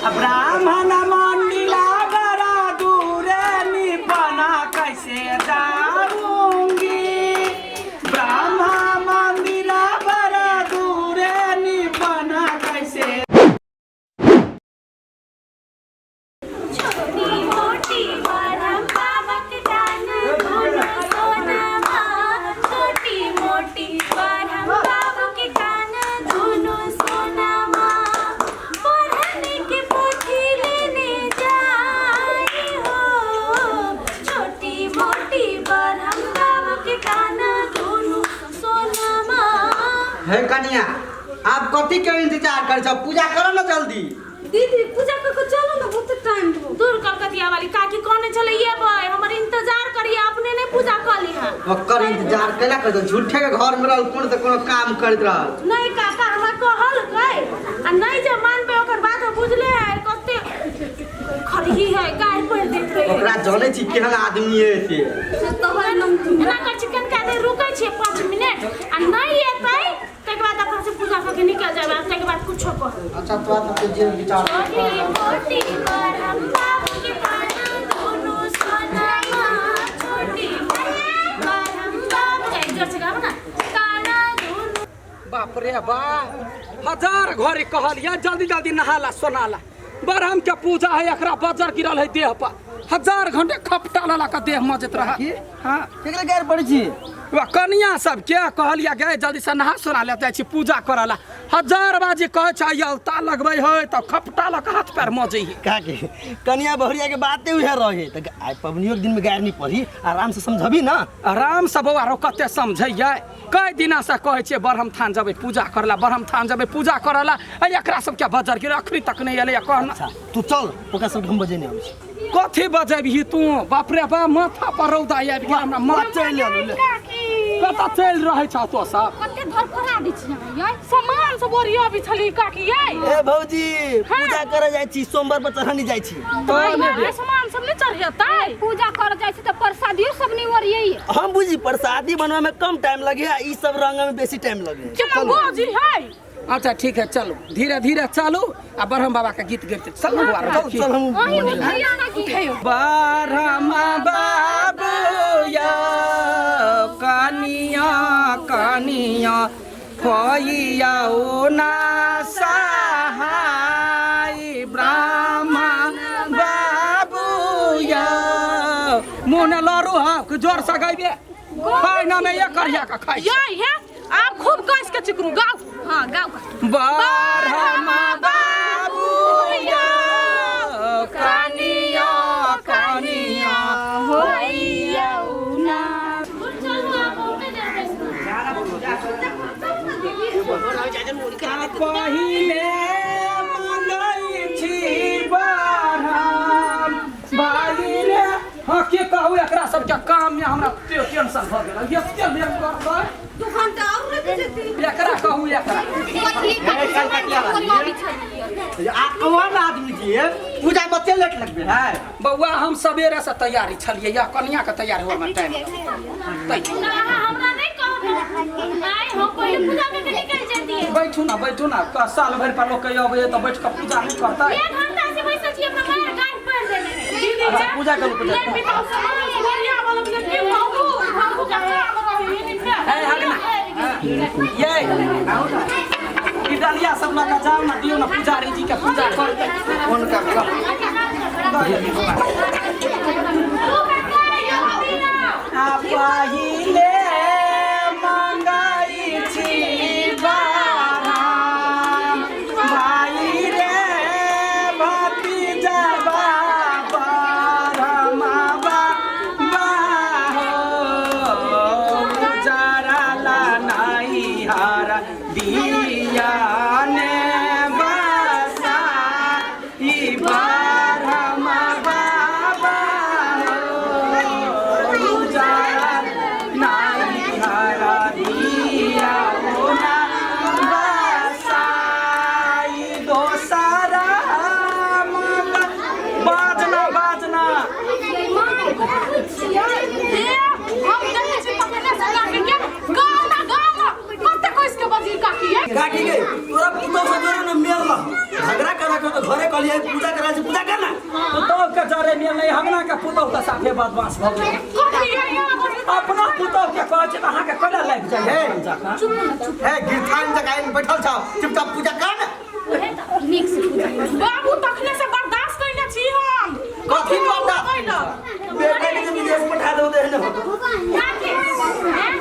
आ ब्राह्मण मंडिला बड़ा दूरे निपना कैसे जाऊंगी ब्राह्मण मंदिरा बड़ा दूरे निपना कैसे। छोटी मोटी बरम बाबक दान धुन सोनामा, छोटी मोटी बरम बाबक दान धुन सोनामा, पढ़ने के पोथी लेने जाई हो, छोटी मोटी बरम बाबक दान धुन सोनामा। हे कनिया, आप कथी के इंतजार कर छौ? पूजा करो ना जल्दी। दीदी पूजा कर के चलो ना, बहुत टाइम हो। दूर कलकतिया वाली काकी कहने चले ये बे हमर इंतजार करिए, अपने नहीं पूजा कर ली है। ओकर इंतजार केला कर, झूठे के घर में रहल कोन से कोनो काम करत रहल। नहीं काका हमरा कहल गए आ नहीं जे मानबे ओकर बाद बुझले है कते खरही है गाय पड़ देत रहे। ओकरा जानै छी केहन आदमी है से। तोहर नाम एना कर चिकन का दे रुकै छियै 5 मिनट आ नहीं एतै तकर बाद अपना से पूजा करके निकल जाबे, तकर बाद कुछो कह। अच्छा तो आप जे विचार। छोटी मोटी बरम बाबू के काना दोनों सोनामा, छोटी बरम बाबू के जोर से गाबो ना काना दोनों। बाप रे बाप, हजार घड़ी कहलिया जल्दी जल्दी नहाला सोनाला, बरहम के पूजा है एकरा बजर गिरल है देह पर, हजार घंटे खपटा लला के देह मजत रहा। हां केकरा गार पड़ै छी? वा कनिया सब के कहलिया गए जल्दी से नहा सोना ले जाइ छी पूजा करला, हजार बाजी कहै छै अलता लगबै है तऽ खपटा लऽ के हाथ पैर मजै है। काके कनिया बहुरिया के बाते उहे रहे त आइ पबनियो के दिन में गार नहीं पड़ी, आराम से समझबी ना। आराम से बौआ रो कते समझैयै, कई दिना से कहै छियै ब्रह्म थान जेबै पूजा करला, ब्रह्म थान जेबै पूजा करला, आ एकरा सबके बजर गिर अखनी तक नहि एलै कहना। अच्छा तू चल, ओकरा सबके हम बजेने आबै छी। कथी बजेबही तू? बाप रे बाप, माथा पर रौदा आबि गेल हमरा। माथ चलि आलू ले। कतऽ चलि रहै छह तो सब? कते धरफड़ा दै छी अहाँ यै, सामान सब ओरियाबै छली काकी यै। ए भौजी पूजा करे जाइ छी, सोमवार पर चढ़नी जाइ छी। तो नहि दे। सामान सब नहि चढ़ेतै? पूजा करे जाइ छी तऽ प्रसादियो सब नहि ओरियै। हम बुझी प्रसादी बनवे में कम टाइम लगे आ ई सब रंग में बेसी टाइम लगे। केना भौजी है? अच्छा ठीक है चलू, धीरे धीरे चलू आ ब्रह्म बाबा के गीत गाते चलू बौआ। चल चल हम अहीं उठैया ना की उठैयो। ब्रह्म बाबू या कनिया कनिया होइया ना सहाय, ब्रह्म बाबू या मुँह ने लड़ू। हाँ जोर से गाइबे खाइ ना में एक करिया का खाइ। यै हे आप खूब कस के चिकरू गाओ। हां गाओ। ब्रह्म बाबू या कनिया कनिया होइया ना। चलू आप बहुते देर बैसू। पहिले मंगै छी ब्रह्म भाई रे। हाँ के कहू एकरा सबके काम में हमरा टेंशन भऽ गेल, एते लेट करतै। 2 घंटा और रुक जेती। एकरा कहू एकरा कथी काकी सामान सब ओरियाबै छलियै? आ कौन आदमी छी पूजा में कते लेट लगबे है? बौआ हम सवेरे से तैयारी छलियै या कनिया के तैयार हुआ में टाइम लगतै। ना अहाँ हमरा नहीं कहब, आइ हम पहिले पूजा करके निकल जतियै। बैठू ना बैठू ना, साल भरि पर लोग के अबै तऽ बैठ कऽ पूजा नहि करतै। 1 घंटा से बैसल छी, अपना मार गाड़ पड़ देने है। दीदी अच्छा पूजा करू पूजा। ले बिताओ सामान सब ओरियाबै लग की कहू हमहु का काम रही नहीं फेर। ए हगना ये ई डलिया सब लऽ कऽ जाउ ना, दियौ ना पुजारी जी के पूजा करतै। फोन कर ल। आ पहिले मंगै छी ब्रह्म भाई रे भतीजा ब्रह्म बाबा हो, उजरला नैहर दिया ने बसा ई ब्रह्म बाबा हो, उजरला नैहर दिया ना बसाई दोसरा मंग बाजना बाजना। हम देखै छी पकड़ने से काकी के गाओ ना गाओ ना कते कस के बजी काकी यै। काकी गे तोरा पुतौ से जोरे न मेल ल, झगड़ा करा के तो घरे कहलिए पूजा करा छै, पूजा कर ना। पुतोह के जरे में नहीं, हमरा के पुतोह तऽ साफे बदमाश भऽ गेल। कथी ये यहाँ बजै? अपना पुतोह के कहै छै तऽ अहाँके कोना लागि जाइ है? हे गिरथान जकाँ बैठल छौ, चुपचाप पूजा कर ना। उहे तऽ नीक से पूजा करू। बाबू तखने से बर्दाश्त कइने छी हम। कथी बर्दाश्त? बेटा के विदेश पठा दो दे ने होतो। काकी, हैं?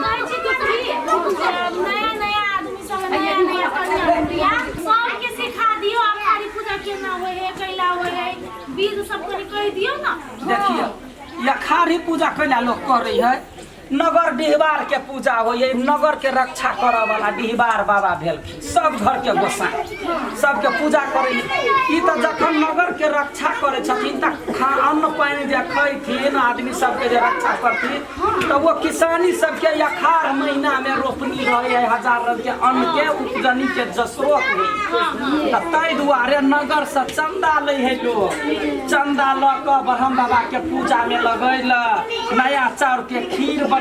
कहै छी कि की, नया नया आदमी सब, नया नया कन्या बिटिया सबके सिखा दियौ अखाड़ी पूजा केना होइ है, कैला होइ है, विध सब कनि कहि दियौ ना। देखियौ, ई अखाड़ी पूजा कैला लोक करै है? नगर डिहबार के पूजा होइ है। नगर के रक्षा करऽ वाला डिहबार बाबा भेलखिन, सब घर के गोसाई सबके पूजा करै। ई तऽ जखन नगर के रक्षा करै छथिन तऽ खा अन्न पानि जे खैथिन, आदमी सबके जे रक्षा करथिन, तऽ वो किसानी सबके अखाड़ महीना में रोपनी रहै है, हजार रंग के अन्न के उपजनी के स्रोत होइ, तऽ ताहि दुआरे नगर से चंदा लै है लोग। चंदा लऽ कऽ ब्रह्म बाबा के पूजा में लगैलक, नया चाउर के खीर बनैलक,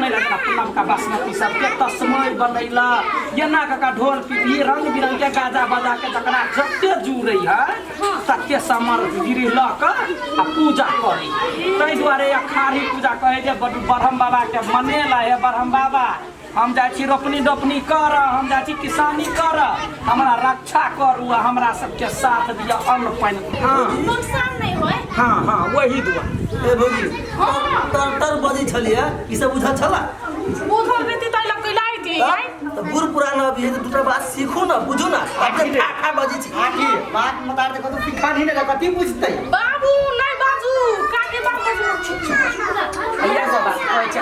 नवका बासमती सबके तस्मय बनैलक, एना कऽ कऽ ढोल पिपही रंग बिरंग के गाजा बजा के जकरा जते जुड़ै है तते सामग्री लऽ कऽ आ पूजा करै। ताहि दुआरे अखाड़ी पूजा कहै जे ब्रह्म बाबा के मनेला हे ब्रह्म बाबा, हम जाइ छी रोपनी डोपनी करऽ, हम जाइ छी किसानी करऽ, हमरा रक्षा करू आ हमरा सबके साथ दिअ अन्न पानि। हाँ नुकसान नहि होइ। हाँ हाँ, वही दुआरे। ए भौजी, तर तर बजै छलियै, ई सब बुझल छला? बुझल रहती तऽ लग लाई दियै। तऽ बूढ़ पुरान अभी है तऽ दूटा बात सीखू ना, बुझू ना, अपने ठा ठा बजै छी। आखी बात मतार देखो तो सिखा नहीं ना, कथी बुझतै? बाबू नहीं बाजू, काकी बात बाजू। इएह सब बात कहै छै।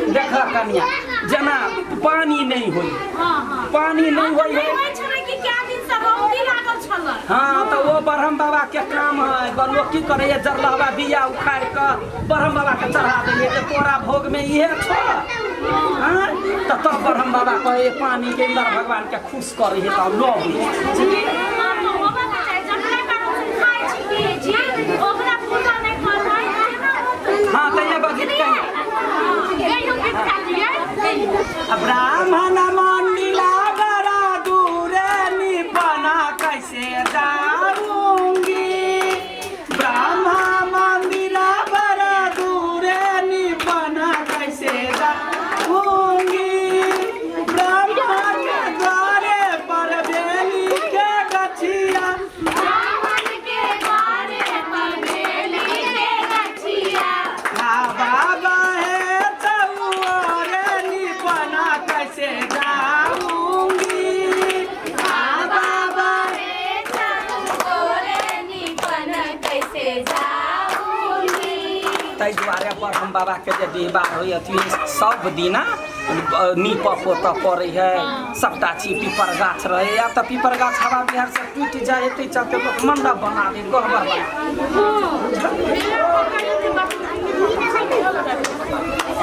देख देख कनिया, जेना पानी नहि होइ, हाँ हाँ, पानी नहि होइ है। नहि होइ छलै कि क्या दिन से रौदी लागल छलै। हाँ, तऽ ओ ब्रह्म बाबा के काम है। लोग की करैया, जरलहबा बिया उखाड़ि कऽ ब्रह्म बाबा के चढ़ा दैया जे तोरा भोग में इहे छौ। हाँ, तऽ तब ब्रह्म बाबा कहै पानी के इंद्र भगवान के खुश करै है, तब लऽ होइ। हाँ, तऽ होबऽ के चाही, जकरा कारण से खाइ छी पियै छी ओकरा पूजा नहि करबै केना होतै? हाँ, तऽ एगो गीत कहियौ। गइयो गीत काटियै। ब्राह्मण मंडिला बड़ा दूरे निपना कैसे जाऊंगी, ब्राह्मण मंदिरा बड़ा दूरे निपना कैसे जाऊंगी, ब्राह्मण के द्वारे पर बेली के गछिया, ब्राह्मण के द्वारे पर बेली के गछिया, बाबा है चौरे निपना कैसे जाऊंगी, बाबा हे चौरे निपन कैसे जाऊंगी। ताहि दुआरे ब्रह्म बाबा के जे डिहबार होइ अथी सब दिना नीपऽ पोतऽ पड़ै है सबटा चीज। पीपर गाछ रहै, आब तऽ पीपर गाछ हवा बिहार से टूटि जाइ है, ताहि चलते लोक मंडप बना दे, गहबर बना।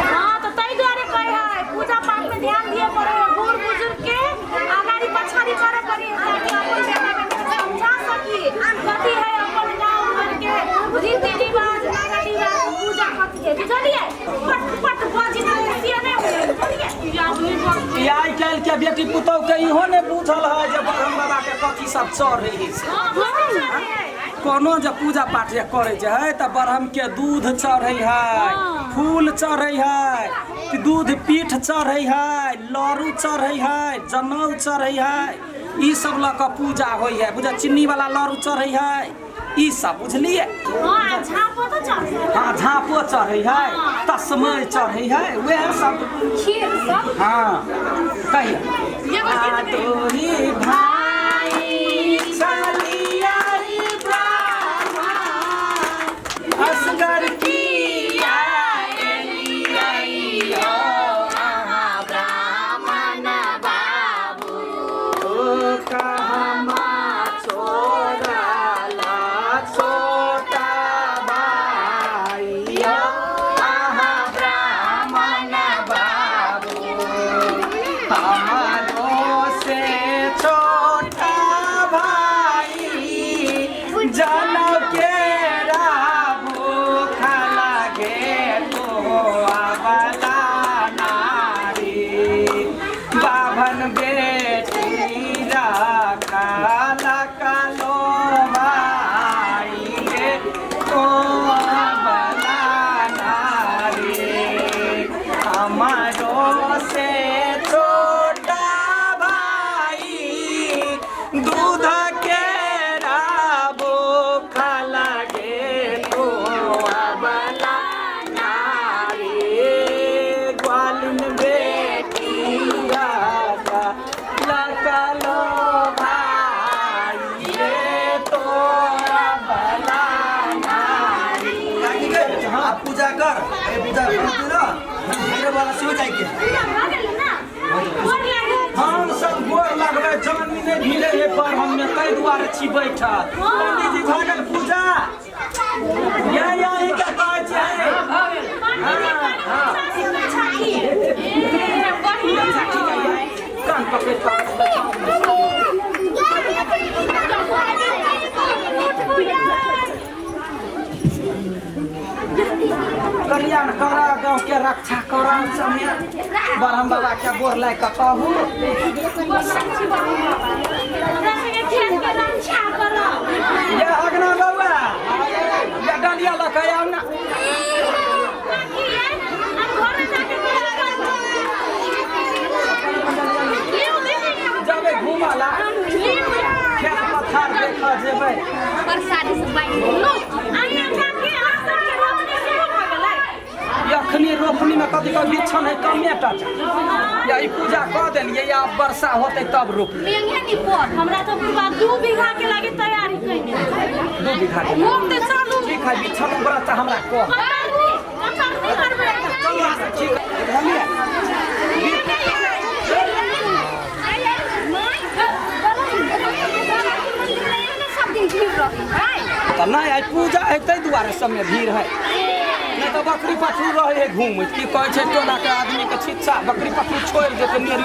हाँ, तऽ ताहि दुआरे कहै है पूजा पाठ में ध्यान दिए पड़े है, बूढ़ बुजुर्ग के अगाड़ी पछाड़ी करे पड़े है, ताकि अपन बेटा बेटी के समझा सकी कथी है अपन गाँव घर के रीति रिवाज रिवाज पूजा कथी है, बुझलियै? पट पट बजी तऽ से नहि होइ, बुझलियै? ई आइ काल्हि के बेटी पुतोह के इहो नहि बुझल है जे ब्रह्म बाबा के कथी सब चढ़ै है से। हाँ, कथी चढ़ै है? कोनो जे पूजा पाठ जे करै छै है तऽ ब्रह्म के दूध चढ़ै है, फूल चढ़ै है, दूध पीठ चढ़ै है, लड़ू चढ़ै है, जनउ चढ़ै है, ई सब लऽ कऽ पूजा होइ है। बुझ चीनी वाला लड़ू चढ़ै है, ई सब बुझलियै? हाँ, झापो तऽ चढ़ै है। हाँ, झापो चढ़ै है, तस्मय चढ़ै है, वएह सब खीर सब। हाँ, कहियौ। एगो गीत तोरी भाई चलियाई ब्राह्मण असगर किया एलियै अहाँ ब्राह्मण बाबू, ओ कहमा छोड़ला छोटा भाई, अहाँ ब्राह्मण बाबू, हमारो से छोटा भाई जनक के भूख लागे तो अबला नारी, बाभन बेटी रखा कालो। ताहि दुआरे छी बैठल। पंडीजी भऽ गेल पूजा। या या ही के कहै छै। पंडीजी कनि ऊँचा से छथिन। ए, बढ़िआँ। ठीक है, कान पकड़ि कऽ बैठाउ। कल्याण कर, गाँव के रक्षा कर। समय ब्रह्म बाबा के गोर लागि कऽ कहू। हमरा सबके खेत के रक्षा करब। ये अगना बौआ, ये डलिया लऽ कऽ आउ ने। काकी ये, हम घरे जाके पूजा करब। लिउ, लिउ। जेबै घूमऽ ला, लिउ। खेत पथार देखऽ जेबै। आइए काकी, अहाँ सबके रोपनी शुरू भऽ गेलै? अखनी रोपनी में कथी कथी बिछन है कमे टा या ई पूजा कऽ देलियै या वर्षा होतै तब रोपबै। हमरा तऽ बुढ़बा 2 बीघा के लागे तैयारी कइने। 2 बीघा के? रोपते चलू। ठीक है, बिछन उबरत तऽ हमरा कह। कतरनी, कतरनी करबै। चलू, ठीक है, बुझलियै? तऽ नहि, आइ पूजा है ताहि दुआरे सबमे भीड़ है, नहि तऽ बकरी पठरू रहे है घूमैत। की कहै छै, टोलाके आदमीके छिच्छा बकरी पठरू छोड़ि देतै मेरी।